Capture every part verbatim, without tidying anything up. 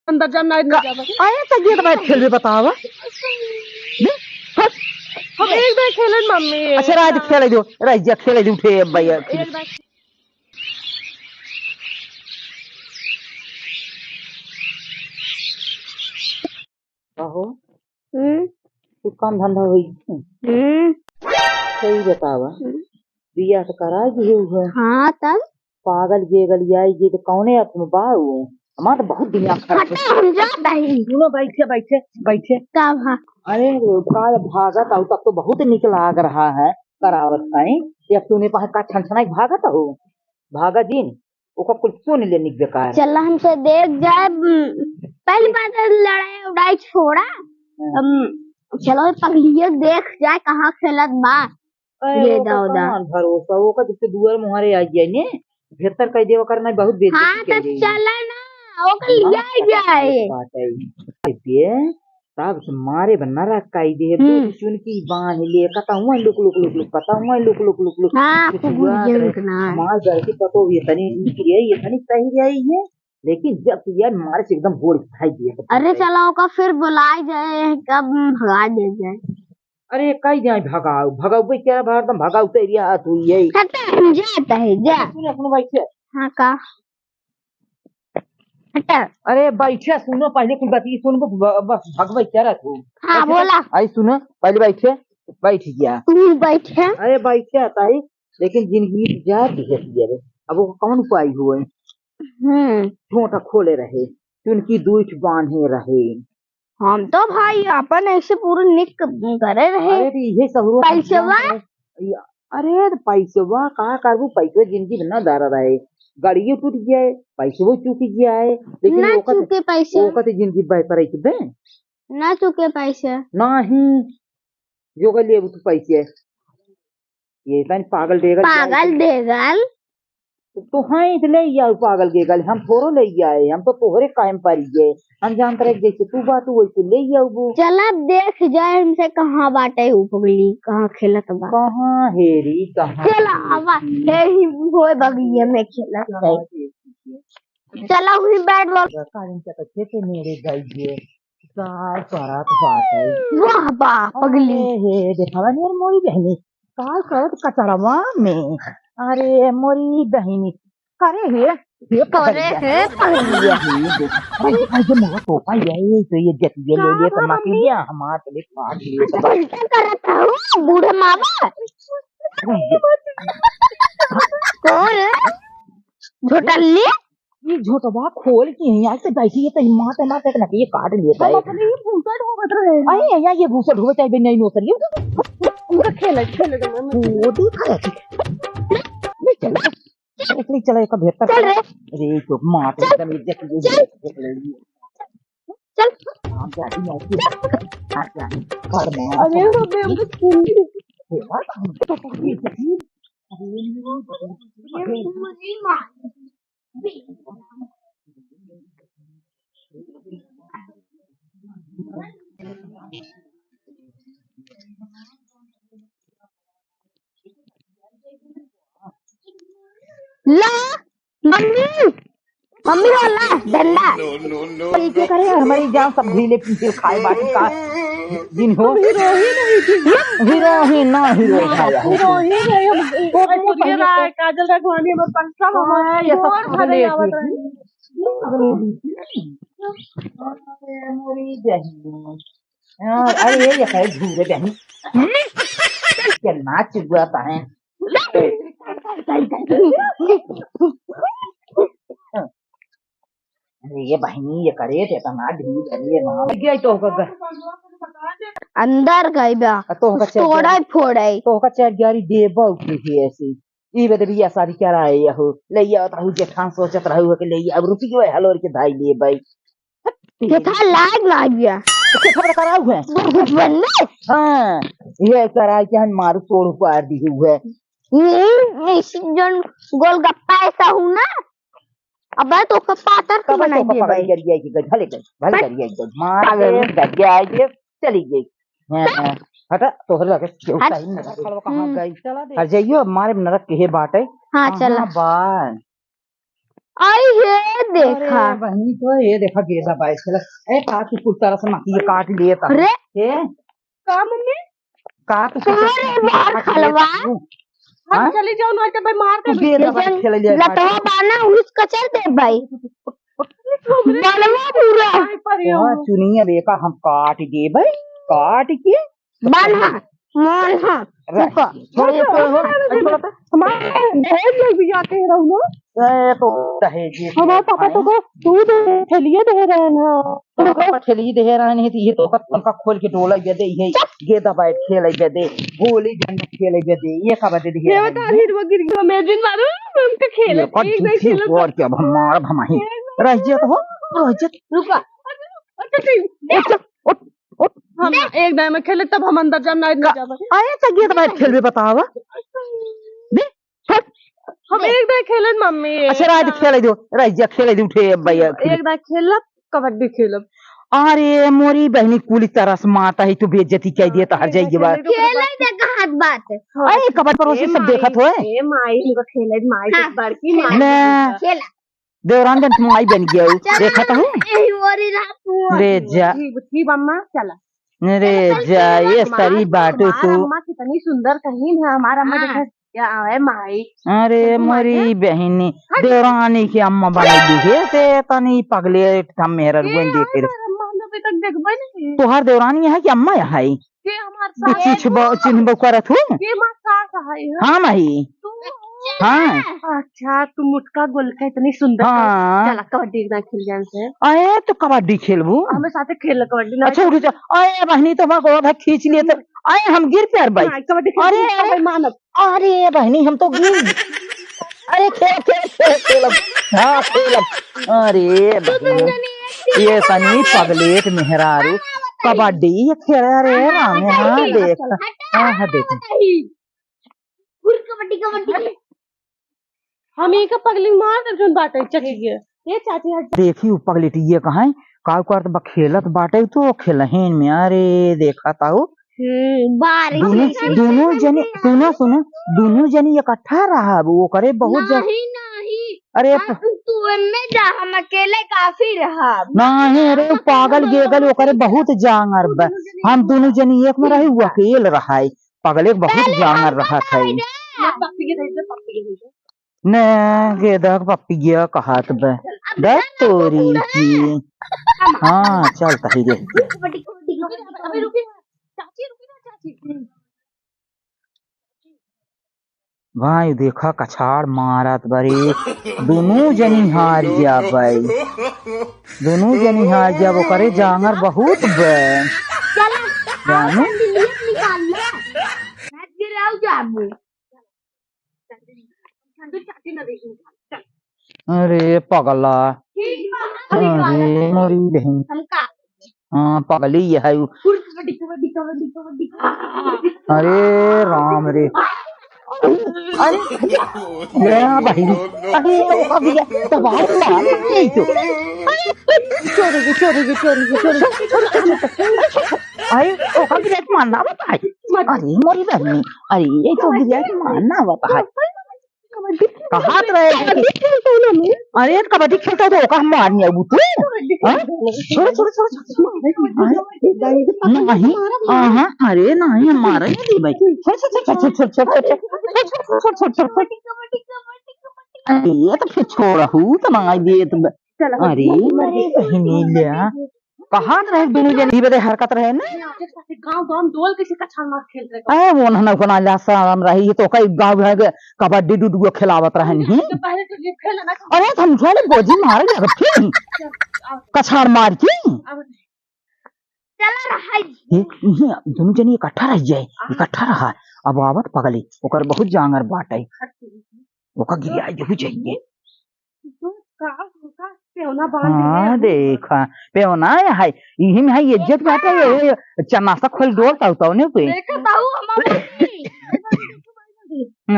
अंदर जा, नाहीं, नाहीं जाबा। अरे, तो ये तो भाई खेल भी बतावा। हम एक बार खेलन, मम्मी। अच्छा, राज खेल दो, राज जा खेल दो, उठे अब भैया। एक बार। कहो, हम्म। तू काम धंधा होई? हम्म। सही बतावा। हम्म। बियाह तो करा दिए हुए। हाँ, तब? पागल गेगल आई, ये तो कौने अर्थ में बा उ? हमार तो बहुत दिमाग खराब हटा, हो हम जात हई। सुनो, बैठे, बैठे, बैठे। का भा? अरे, काल भागत आऊ, तब तो बहुत निक लाग रहा है, करावत है। ये तूने कहा का छनछनाई भागत हो? भागा जिन, ओकर कुल सुन ले निक बेकार। चल, हमसे देख जाए, उम, पहली बात है लड़ाई उड़ाई छोड़ा। हाँ। हम, चलो, पगलिए देख जाए कहाँ खेलत बा। अरे, ये ओकर दाऊ दा। कौन भरोसा, ओकर जैसे दुआर मुहारे आ जाए ने, बेहतर कह दे, ओकर नहीं बहुत बेइज्जती हाँ, कह तो दे। चला ना, ओकर हाँ, लिया तो जाए। बात है। ये तब से मारे बन्ना रखाई दे, हम्म। दो चुनकी बांध ले, कता हुआ लुक, लुक, लुक, लुक, कता हुआ लुक, लुक, लुक, लुक। हाँ, कुछ कुकुर हुआ के करे। रुकना है। हमार घर की पतो ये तनी निकली है, ये तनी सही रही है, लेकिन जब तू यार मारे से एकदम गोड़ खाई दिए तो अरे, चला, ओका फिर बुलाई जाए, कब भगा दे जाए। अरे, कई जाए भगाओ, भगाओ, भाई, क्या बार तुम भगाओ, तेरी हाथ हुई है। हटा, हम जाता है, जा। सुनो, सुनो, बैठे। हाँ, का? हटा। अरे, बैठे, सुनो, पहले कुछ बात ये सुन, ब-, बस भगवे क्या रहा तू? हाँ, बैठे, बोला। आई सुनो, पहले बैठे, बैठ गया। तू बैठे। अरे, बैठे, ताई, लेकिन जिंदगी में जा दिए, दिए रे। अब वो कौन उपाय हुए? हम्म। झोंटा खोले रहे, चुनकी दूठ बांधे रहे। हम तो भाई अपन ऐसे पूरे निक करे रहे। अरे तो इहे सहुरो पैसवा? समझिया है। या, अरे तो पैसवा का करबू, पैसवा जिंदगी में ना दारा रहे, गाड़ियों टूट गया है, पैसवो चूक गया है, लेकिन ना ओकत, चूके पैसे। ओकत जिंदगी बाय पर आई बे। ना चूके पैसे। नहीं, जो कर लिए तू पैसे। ये तनी पागल देगल पागल जाए। देगल। तो हैं तो ले आओ पागल देगल, हम थोड़ो ले आए, हम तो तोहरे कायम पर गए। हम जानते रहे जैसे तू बात वैसे ले आओ वो। चला देख जाए हमसे कहाँ बाटे उ पगली, कहाँ खेलत बा। कहाँ हेरी, कहाँ चला हेरी? आवा, यही होए बगिया में खेलत है। चला हुई बैट बॉल। कालिन के तो खेते मेरे गई है। का करत बाटे? वाह बा, पगली। अरे हे, देखावा नियर मोरी बहनी, का करत कचरवा में? अरे मोरी बहनी, करे हे, हे करे पगली। हे, पगली। अरे, अरे, मोरा तोपा ये, ये तो ये जतिया ले ले, का तो ना मम्मी? किया, हमार तो ले काट लिए, तो कैसे करत हूँ, बूढ़े मामा? कौन? झोटल्ली? ई झोटवा खोल के यहीं आके बैठी है, तई माँ, तई माँ, तई ना, ये काट लिए, हम तई। अपने ही भूसा ढोवत रहे। अरे, यहाँ ये भूसा ढोवे, चाहे नहीं नोसर, ये पूरा खेल है, खेल है, वो देख रहा है। ले चल, ले चल, एक बेहतर चल रे। अरे, तो माँ, तो चल। एकदम इज्जत की चल। चल। आप जा, आप जा, आप जा। अरे, तो मैं उनको सुन ली। ला, मम्मी, मम्मी रो ला, डंडा। ये क्या करे यार, हमारी जान सब ढीले पीछे खाए बाटी का दिन हो। हीरो ही नहीं थी। हीरो ही ना, हीरो था यार। हीरो ही नहीं, हम वो ऐश्वर्या राय, काजल राघवानी, हमारे पास सब हाँ, ये सब और भरे आवत रहे। अरे, अरे, ये है घूरे बहनी। क्या नाच हुआ था है? अरे, ये बहनी, ये करे थे, तो ना ढील, अरे, ये ना। गया तो होगा। अंदर गई बा। तो होगा चल गया। तोड़े फोड़े। तो होगा चल गया, अरे, देबा उठी थी ऐसी। ई बदे बियाह शादी कराए यहू, ले आवत रहू जेठान सोचत रहू कि ले आव रुपये हलोर के धाई ले बाई। जेठा लाग ना गया। जेठा बड़ा कराऊ है। बहुत बनने। हाँ, ये कराए के हम मारू तोड़ उपार दी हुए। ये, ये जन गोलगप्पा ऐसा हूँ ना, अब तो का पातर तो तब बना तो दे पकड़ भाई। गरिया के गज, भले गज, भले हट। गरिया के गज, मार पागल। के गरिया के चली गई। हाँ, हाँ। हटा, तोहरे लगे केहू हट। टाइम ना रहे। खलवा कहाँ हम्म। गई? चला दे। हट जाइयो, अब मारे नरक के हे बाटे। हाँ, कहाँ चला। बा? आई हे देखा। अरे बहिनी तो ये देखा गेदा बाइट खेला। ए का तू कुल तरह से मतिया काट लिए ता। अरे। ए? का मम्मी? का तू कहाँ रे बाहर खलवा? हम हाँ? चली जाओ ना तो भाई मार दे। तू गेदा बाइट खेले ले लतवा बाना उस कचर दे भाई। बलवा पूरा। आई पर यो। हाँ, चुनिया देखा हम काट दे भाई। काट के बान्हा, बान्हा, अरे, रुको। छोड़ दे, छोड़ दे, छोड़ दे। हमारे दहेज में भी जाते हैं रहू ना। ए, तो दहेज ये हमारे पापा तो को तू दे, थैलिए दे रहे हैं ना। तो का थैली दे रहे हैं, तो ये तो का, उनका खोल के डोला ये दे, ये, ये दबाए खेले ये दे, गोली डंडा खेले ये दे, ये का बदे दे ये रहे हैं। तारीर वो गिर गया, मैं जिन मारू, मैं उनका खेले, ये कौन एक दे झूठी खेलो। और क्या, हम मार, हम ही। रह जा तो हो, रह जा। रुका। अच्छा, ठीक। उठ, उठ, उठ। हम एक दाएं में खेले, तब हम अंदर जाम, ना इधर जाबे। आए त गेद बाइट खेलबे, बतावा। दे, छोड़। हम एक दाएं खेलन, मम्मी। अच्छा, राज खेले दो, राज जा खेले दो, उठे अब भैया। एक दाएं खेलब, कबड्डी खेलब। अरे, मोरी बहिनी कुली तरस माता है, तू बेइज्जती कह दिए, तहर जाइए बात। खेले दे कहत बात। हाँ। अरे, कबड्डी पड़ोसी ए सब माई, देखत होए। ए माई, इनको खेले, माई, हाँ। बड़की माई। ले। खेला। देवरान जन तुम आई बन गया हो। चल, देखा तो हूँ। यही ओरी रहा तू। रे जा। ठीक, ठीक, अम्मा, चला। रे चल, चल, जा, चल, ये अम्मा, सरी बाटू हमार तू। अम्मा कितनी सुंदर कहीं है, हमार अम्मा हाँ। देखा क्या आवे माई। अरे चल, घुमा मोरी दे। बहिनी, हट। देवरानी के अम्मा बनाई दी है, से तनी पगले हम मेहर ये गुन देख आवे के। हमार अम्मा, हम अभी तक देखबे नहीं। तोहार देवरानी है कि अम्मा है? ये हमार तू सास चिन्हबो, चिन्हबो करत हूँ। ये हमार सास है, हाँ? हाँ, माही। तू हाँ। अच्छा, तू मोटका गोलका इतनी सुंदर हाँ। चला, कबड्डी एक दाएं खेल जान से। अरे, तो कबड्डी खेलबू? हमें साथे खेल कबड्डी ना। अच्छा, उठ जा। अरे, बहिनी, तो हमार गोड़ हाथ खींच लिए तो। अरे, हम गिर प्यार बाई। हाँ, कबड्डी खेल, अरे, खेल, अरे। भाई मानव। अरे, बहिनी, हम तो गिर। अरे, खेल, खेल, खेल, खेल। हाँ, खेल। अरे, बहिनी, ये तनी पगलेट मेहरारू। कबड्डी ये खेल, अरे, राम, हाँ, देख। हाँ, हाँ, देख। कबड्डी, कबड्डी। हम एक पगली मार दे जोन बाटे चचिए। ये चाची हट। देखी उ पगलेटिए कहाँ है, का करत बा खेलत बाटे तो खेलहीन में। अरे देखा ताऊ। हम्म, बारिश दोनों, जैसे दोनों जने, सुनो, सुनो, दोनों जने इकट्ठा रहा, वो करे बहुत जा- नहीं, नहीं। अरे हाँ, प- तू एमे जा, हम अकेले काफी रहा। नहीं, अरे हम पागल अकेले गेगल, वो करे बहुत जांगर बा। दोनों जने हम दोनों जने एक में रही, वो अकेल रहा है। पगले के बहुत पहले जांगर हम रहत है। पकड़ ले। पप्पी के दे दे, पप्पी के दे दे। ने, गेदा के पप्पी गया कहत बे। अब दे चल, तोरी बूढ़ा। की। हाँ, चल तही रे। कबड्डी, कबड्डी, कबड्डी। अबे रुकी ना, चाची, रुकी ना, चाची। भाई देखा कछाड़ मारत बरे। दोनों जनी हार गया भाई। दोनों जनी हार गया, वो करे जांगर बहुत बे। चला, जानू? निकाल ले। हाथ गिराओ जाबू। अरे पगला। ठीक बा, हम निकाल अरे मोरी बहन। हम का? हाँ, पगली ये है उ। कबड्डी, कबड्डी, कबड्डी, कबड्डी। अरे राम रे। अरे, अरे, ये बहन। अरे, वो का भैया, तो बाहर मार नहीं तो। अरे, चोरी, चोरी, चोरी, चोरी, चोरी। अरे, वो का भैया, मारना बताए। अरे, मोरी बहन। अरे, ये तो भैया के मारना आवत है। कबड्डी कहाँ खेलते रहे? कबड्डी खेलते हैं ना हम। अरे, कबड्डी खेलता तो ओका हम मारनी आबू तू? कबड्डी हाँ? खेलते हैं। छोड़ो, छोड़ो, छोड़ो, छोड़ो। अरे, नहीं, हाँ, हाँ, अरे, नहीं, हम मारे नहीं दी भाई। छोड़, छोड़, छोड़। अरे, ये तो फिर छोड़हू तो ना दे तो ब-, चलो, अरे, मम्मी, मम्मी, बहनी ले आ। कहाँ रहे दोनों जने? ई बदे हरकत रहे ना। गाँव, गाँव डोल के सिक्का छान मार खेल रहे। अरे, वो ना, ना, ना, ला, सारा हम रही, ये तो कई गाँव है के कबड्डी डुडुआ खिलावत रहे नहीं। तो पहले तो ये खेल ना। अरे, तो हम खेले, बोजी मारे लगे फिर। चल, आओ। कछाड़ मार के। अब चला रहा है। ये, ये दोनों जने इकट्ठा रह जाए, हाँ। इकट्ठा रहा। अब आवत पगली, ओकर बहुत जांगर बाटे। ओका गिरिया यहू चाहिए। तो का, का पेवना बांध हाँ, दिए। देखा, पेवना है, है, इही में है इज्जत बाटे, ये चन्नासा खोल डोल ताऊ, ताऊ ने कोई। देखा ताऊ, हम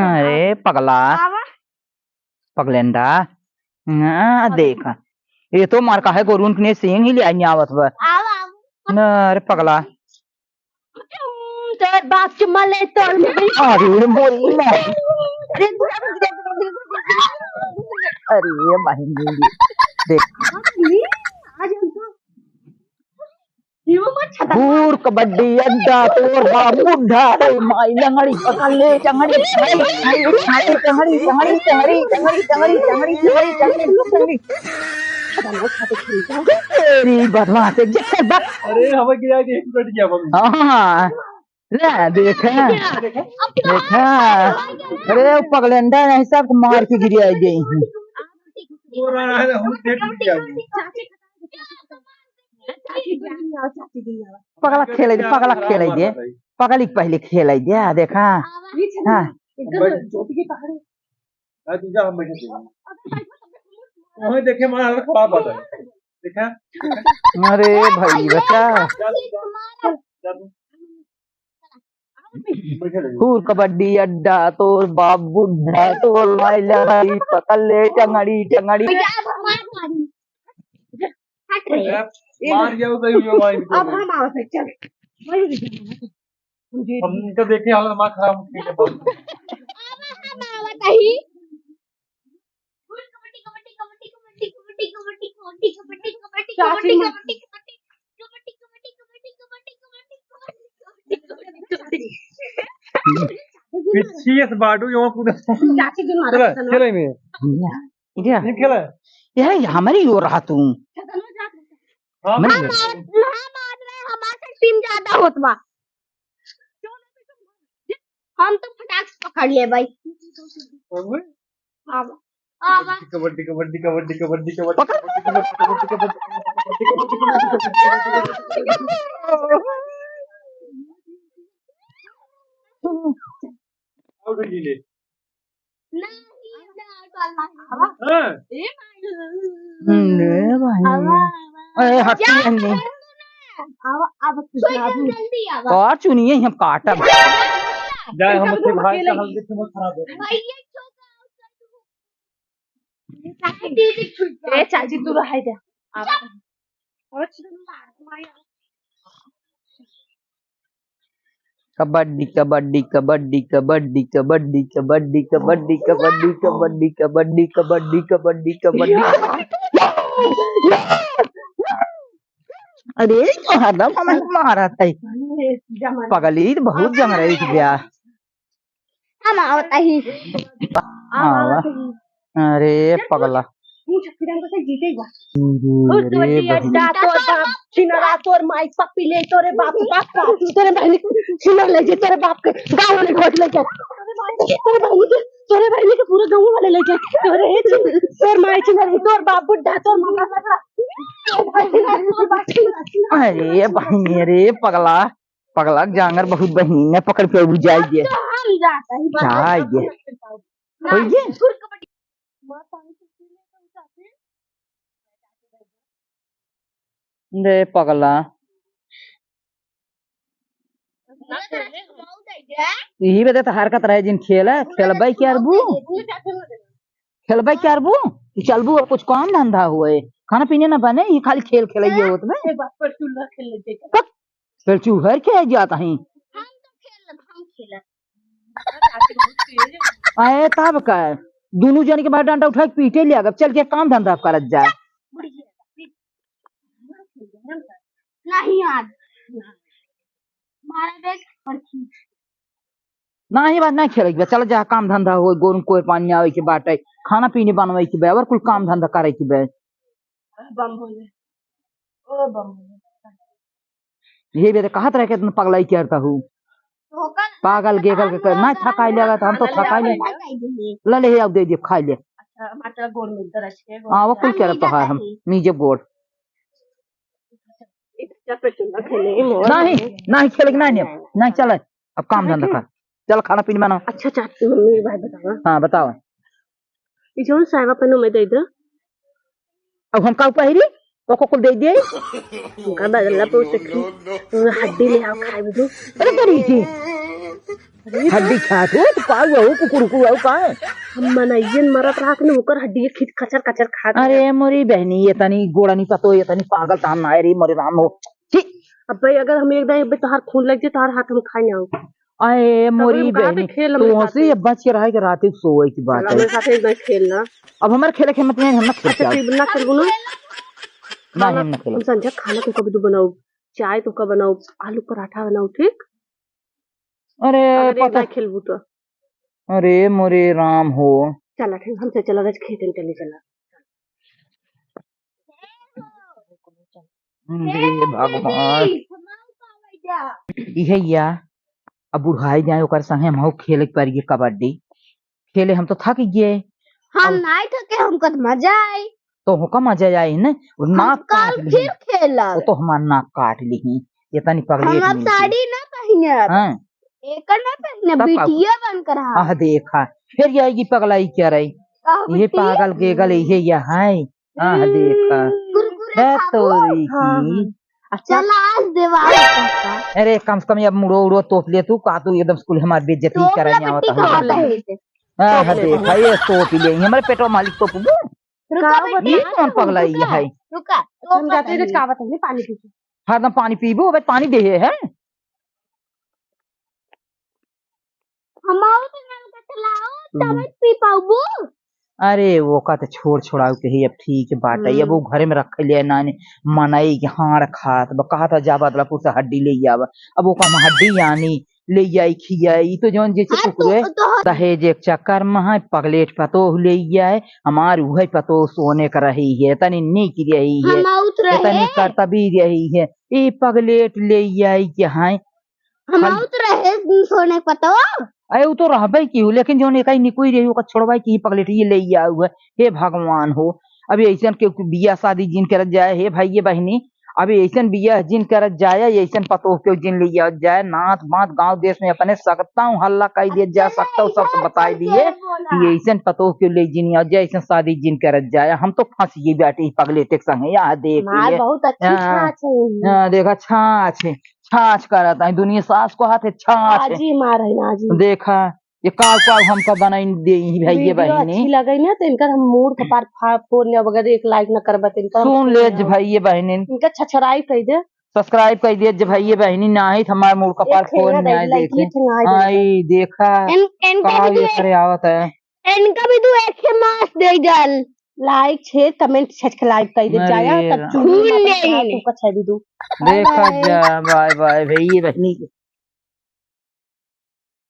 अरे, पगला। आवा। पगलेंडा। हाँ, देखा। ये तो मार का है, गोरुन के सींग ही ले आई आवत बा। आवा, आवा। ना, अरे पगला। तोर बाप के मले तोर में। अरे मोरी माँ। अरे, अरे बहिनी, देख। आज हमको घूर कबड्डी अड्डा तोर बाप बुढ़ा रे माई लंगड़ी पकड़ ले, चंगड़ी, चंगड़ी, चंगड़ी। तेरी बदमाश है, जैसे बक- अरे, हमें गिरा के एक मिनट गया मम्मी। हाँ, हाँ। ले, देखा, देखा। अरे, वो पगलेंडा नहीं, सब मार के गिरा गई हैं। वो रहा है, हम देख लिया। पगला खेले दे, पगला खेले दे। पगली के पहले खेले दे, आ देखा। हाँ। हाँ, तू जा, हम बैठे थे। वहीं देखे, हमारा हालत खराब होता है। देखा? अरे भाई, बच्चा। जा, जा, जा, जा। बैठे रहिए। खूर कबड्डी अड्डा, तोर बाप बुढ़ा, तोर माई लहरी, पकड़ ले टंगड़ी, टंगड़ी। हट रे। मार गया उधर ही, मार गया। अब हम आवत है, चल। हम इनका देखे हालत हमारा खराब हो गया। अब हम आवत ही। चाची माँ। पीछे से बाडू, यो कूदे। चाची के मारा चला, था ना। चले में। इधर। नहीं खेला। यह हमारी हो रहा तू। हाँ। हमारी हम हो। आज, हम आज रहे, हमारे से टीम ज्यादा होत बा। हम तो फटाक से पकड़ ले भाई। अब? अब? अब? कबड्डी, कबड्डी, कबड्डी, कबड्डी, कबड्डी, कबड्डी, कबड्डी, कबड्डी। Out हो गई ले। नहीं, नहीं, नहीं। हाँ। ए भाई। ले भाई। आवा, आवा। ए, हट क्या नहीं। आवा, आवा, कोई आवा। जल्दी आवा। और चुनिए हम काटब। जाए, हम अपने भाई का हल्दी से मत खराब हो। भाई, ये क्यों? ए, चाची, तू रहाई दे। आवा। कबड्डी, कबड्डी, कबड्डी। अरे, तो हरदम हमें मारत है। पगली तो बहुत जंगरई थी यार। हम आवत ही। आवा। अरे पगला। पूछ, फिर हमको से जीते ही बा। अरे, अरे कबड्डी अड्डा, तोर बाप छिनरा, तोर माई पप्पी ले, तोरे बाप के बाप का, तोरे बहनी के छिनर ले जे, तोरे बाप के गाँव वाले घोट ले जा। तोरे बहनी के, तोरे बहनी के पूरा गाँव वाले ले जा। तोरे, तोर माई छिनर, तोर बाप बुढ़ा, तोर मामा लंगड़ा। अरे बहनी, अरे पगला। पगला जांगर बहुत बहिन ने पकड़ के बुझाई गे। तो हम जाता ही बात जाई गे। होई गे। रे पगला। यही बदे तो हरकत रहे जिन खेला, खेलबै के अरबू। खेलबै के अरबू। कि चलबू और कुछ काम धंधा हुए। खाना पीने ना बने, ये खाली खेल खेलइए होत बे। एक बार पर चूल्हा खेल लेते। कब? चल चूहर के जात हई। हम तो खेलब, हम खेलब। आए तब का, दुनू जन के बाद डंडा उठा के पीटे ले आगब, चल के काम धंधा करत जाए। नहीं आज। मारा देख और खींच। नाही बा, नाही खेले के बा। चल जा, काम धंधा होई, गोरू कोई पानी आवे के बाटे, खाना पीने बनवे के बा, और कुल काम धंधा करे के बा। बम भोले, ओ बम भोले। ये बे कहत रहे के तुम पगलाई करता हूँ। तो होकर पागल गेगल के कर, ना थकाई लेगा तो हम तो थकाई ले। ले ले, अब दे दे, खाई ले। अच्छा, माता गोड़ में दर्द है, गोड़ हाँ, वो कुल हम करत नहीं तो है, हम जाता ही। नीचे गोड़। एक चप्पे चूल्हा खेले, मोर नहीं, नहीं खेले के, नहीं, नहीं, नहीं चले। अब काम धंधा कर, चल खाना पीने बनाओ। अच्छा चाची, मम्मी एक बात बतावा। हाँ, बताओ। ई जौन सायवा पहनो मैं दे दो। अब हम का पहिरी? ओको कुल दे दे। उनका बदला पे उसे की, हड्डी ले आओ खाए बुझू। अरे करी थी। हड्डी खात हो, तो का हुआ हो, कुकुर को हुआ हो, का है? हम मनइयन मरत रहत न, ओकर हड्डी खींच खचर खचर खात अरे रहे। मोरी बहनी, ये तनी गोड़नी पतो, ये तनी पागल तान ना है रे, मोरे राम हो। छी। अब भाई, अगर हम एक दाई, अब तोहार खून लग जाए, तोहार हाथ हम खाए ना हो। अरे तब मोरी हम कहाँ पे बहनी, खेल, हमरे तोहसे साथे? ये बच के रहे के रात के सोए की बात चल, है। हमरे साथे एक बार खेल ना। अब हमारे खेले के मत नहीं, हम ना खेल अच्छा, के ठीक, ना खेलबू ना? ना, हम ना खेलब। हम संझा खाना तुमका भी दू बनाउब, चाय तुमका बनाउब, आलू पराठा बनाउब, ठीक? अरे अगर एक पता बार खेलबू तो। अरे मोरे राम हो। चला ठीक, हमसे चला, आज खेतन चली चला। अरे भगवान। इहे या, अब बुढ़ाई जाए ओकर संगे हमहू खेले के परिए कबड्डी। खेले हम तो थक गए। हम अब नाई थके, हमका तो मजा आई। तो होका मजा आई ने, और हम नाक काल काट ली। फिर खेलब। वो तो हमार नाक काट ली। ये तनी पगलेट हमार मिलती। साड़ी ना पहिने अब। हाँ। एकर ना पहिने, तब का बिटिया बन कर रहा। आह देखा, फिर आएगी पगलाई क्या रही? आह, ये बिटिया। पागल गेगल ये, ये है। आह देखा। कुरकुरे है खाबो? तोरी हाँ, की। हाँ। अच्छा। चल आज देवाल पापा। अरे कम से कम अब मुड़ो उड़ो तोप ले तू, का तू एकदम स्कूल हमार बेइज्जती तोप करे ले नहीं आवत बिट्टी है। खावत है इसे। आह तोप ले देखा, तू। ये तोप ले, हमारे पेटवा मालिक तोपबू। रुका का बेटी, ये कौन पगलाई रुका, है? रुका, अच्छा, हम तोप जाते हैं, पहले। का बताइए, पानी पी के। हरदम पानी पीबू, बस पानी देहे है। हम आओ तो नल का चलाओ, हम्म। तब पी पाऊबू। अरे, ओका तो छोड़ छोड़ाऊ के ही अब ठीक बात है। अब हम्म। वो घरे में रख लिया नानी, मनई के हाड़ खात, ब-, कहा था जा बदलापुर से हड्डी ले आवा। अब ओका हम हड्डी यानी ले आई खियाई, तो जौन जैसे हाँ, कुकुरे तो, तो दहेज एक चक्कर में है, पगलेट पतोह ले आए, हमार उहे पतोह सोने का रही है, तनी नीक रही है, हम आउत रहे। तनी करतबी रही है, ई पगलेट ले आई के हैं। हम खाली आउत रहे सोने पतोह। अरे, उ तो रहबे की हो, लेकिन जौन एकाई निकुई रही, ओकर छोड़वाई की ही पगलेट ये ले आऊ है। हे भगवान हो, अभी ऐसन के बियाह शादी जिन करत जाए, हे भाई, ये बहिनी, अभी ऐसन बियाह जिन करत जाए, ऐसन पतोह के जिन ले आवत जाए, नात बात गांव देश में अपने सकता हूँ, हल्ला कई दिया जा अच्छा, सकता हूँ, सबसे ऐसा बताई कैसे दिए बोला? कि ऐसन पतोह के ले जिन आवत जाए, ऐसन शादी जिन करत जाए। हम तो फंस गई बेटी पगलेट के संगे, यहाँ देख मार लिए। बहुत अच्छी हाँ। छाछ है। हाँ, देखा, छाछ है, छाछ करत है, दुनिया सास को हाथ है, छाछ है। आजी मार है ना, आजी। देखा, ये काव काव हमका बनाई दे ही भैया वीडियो बहिनी। अच्छी लगे ना तो इनकर हम मूड कपार फा-, फोड़ ले, अगर एक लाइक ना करबा तो इनकर हम सुन ले फोड़ जे ले। भैया बहिनी। इनका subscribe कर दे। Subscribe कर दे जे भैया बहिनी, नाही तो हमार मूड कपार एक फोड़ हेंगा ले दे, आए लाइक देखे। ये ठंगा दे। आई देखा, इन-, इनका काव भी ये तो एक, करे आवत है। इनका भी तू एक ही मास दे डाल। Like, share, comment, subscribe कर दे अरे जाया, तब यार। चुनी सुन मत ले खा, इन्हें। तुमका छवि दू। देखा bye bye। जा, bye bye भैया बहिनी।